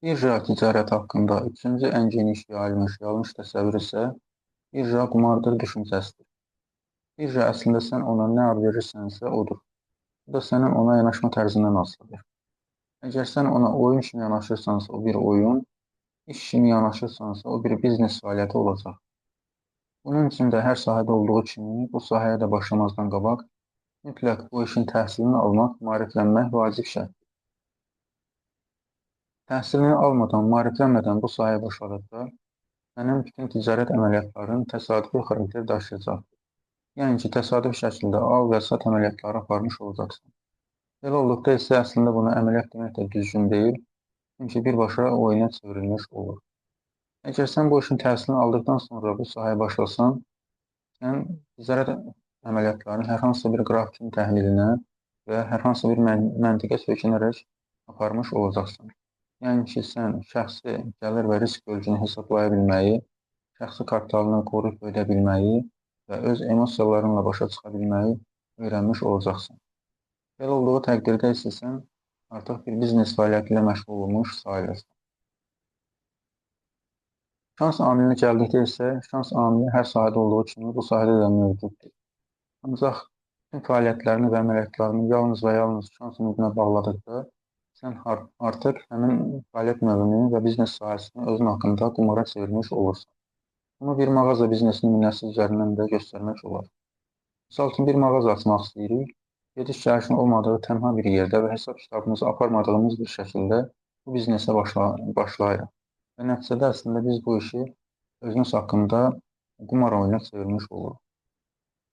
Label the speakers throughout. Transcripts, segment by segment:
Speaker 1: Birja ticarəti haqqında üçüncü ən geniş yayılmış yanlış təsəvvür isə birja qumardır düşüncəsidir. Birja əslində sən ona nə ad verirsənsə odur. Bu da sənin ona yanaşma tərzindən asılıdır. Əgər sən ona oyun kimi yanaşırsansa o bir oyun, iş kimi yanaşırsansa o bir biznes fəaliyyəti olacaq. Bunun üçün də hər sahədə olduğu kimi bu sahəyə də başlamazdan qabaq mütləq bu işin təhsilini almaq, maariflənmək vacib şərtdir. Təhsilini almadan, maariflənmədən bu sahəyə başladıqda sənin bütün ticarət əməliyyatların təsadüfi xarakter daşıyacaqdır. Yəni ki, təsadüf şəkildə al və sat əməliyyatları aparmış olacaqsan. Belə olduqda isə əslində buna əməliyyat demək də düzgün deyil, çünki birbaşa oyuna çevrilmiş olur. Əgər sən bu işin təhsilini aldıqdan sonra bu sahəyə başlasan, sən ticarət əməliyyatlarını hər hansısa bir qrafikin təhlilinə və hər hansısa bir məntiqə söykənərək aparmış olacaqsan. Yəni ki, sən şəxsi gəlir və risk bölgünü hesablaya bilməyi, şəxsi kapitalını qoruyub böyüdə bilməyi və öz emosiyalarınla başa çıxa bilməyi öyrənmiş olacaqsan. Belə olduğu təqdirdə isə sən artıq bir biznes fəaliyyəti ilə məşğul olmuş sayılırsan. Şans amilinə gəldikdə isə, şans amili hər sahədə olduğu kimi bu sahədə də mövcuddur. Ancaq bütün fəaliyyətlərini və əməliyyatlarını yalnız və yalnız şans ümidinə bağladıqda, sən artıq həmin fəaliyyət növünü və biznes sahəsini özün haqqında qumara çevirmiş olursan. Bunu bir mağaza biznesi nümunəsi üzərindən də göstərmək olar. Misal üçün, bir mağaza açmaq istəyirik. Gediş gəlişin olmadığı tənha bir yerdə və hesab kitabımızı aparmadığımız bir şəkildə bu biznesə başlayırıq. Və nəticədə əslində biz bu işi özümüz haqqında qumar oyununa çevirmiş oluruq.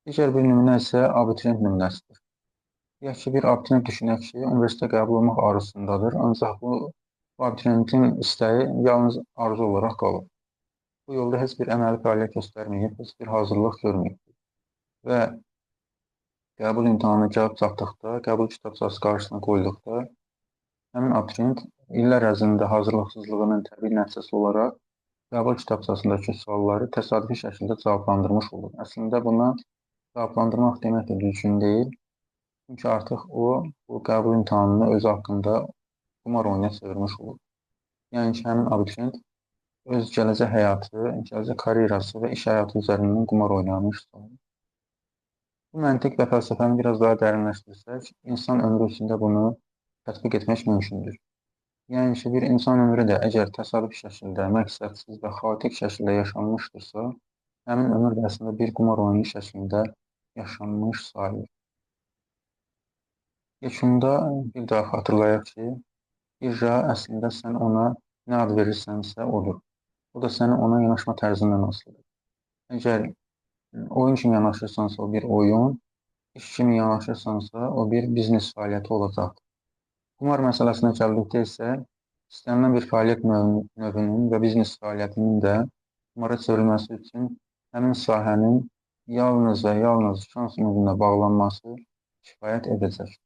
Speaker 1: Digər bir nümunə isə abituriyent nümunəsidir. Deyək ki, bir abituriyent düşünək ki, universitetə qəbul olmaq arzusundadır, ancaq bu abituriyentin istəyi yalnız arzu olaraq qalır. Bu yolda heç bir əməli fəaliyyət göstərməyib, heç bir hazırlıq görməyib. Və qəbul imtahanına gəlib çatdıqda, qəbul kitabçası qarşısına qoyulduqda, həmin abituriyent illər ərzində hazırlıqsızlığının təbii nəticəsi olaraq qəbul kitabçasındakı sualları təsadüfi şəkildə cavablandırmış olur. Əslində buna cavablandırmaq demək də düzgün deyil. Çünki artıq o, bu qəbul imtahanını özü haqqında qumar oyununa çevirmiş olur. Yəni ki, həmin abituriyent öz gələcək həyatı, gələcək karyerası və iş həyatı üzərindən qumar oynamış sayılır. Bu məntiq və fəlsəfəni biraz daha dərinləşdirsək, insan ömrü içində bunu tətbiq etmək mümkündür. Yəni ki, bir insan ömrü də əgər təsadüf şəkildə, məqsədsiz və xaotik şəkildə yaşanmışdırsa, həmin ömür də əslində bir qumar oyunu şəklində yaşanmış sayılır. Yekunda bir daha xatırlayaq ki, birja əslində sən ona nə ad verirsənsə odur. O da sənin ona yanaşma tərzindən asılıdır. Əgər oyun kimi yanaşırsansa o bir oyun, iş kimi yanaşırsansa o bir biznes fəaliyyəti olacaqdır. Qumar məsələsinə gəldikdə isə istənilən bir fəaliyyət növünün və biznes fəaliyyətinin də qumara çevrilməsi üçün həmin sahənin yalnız və yalnız şans ümidinə bağlanması kifayət edəcəkdir.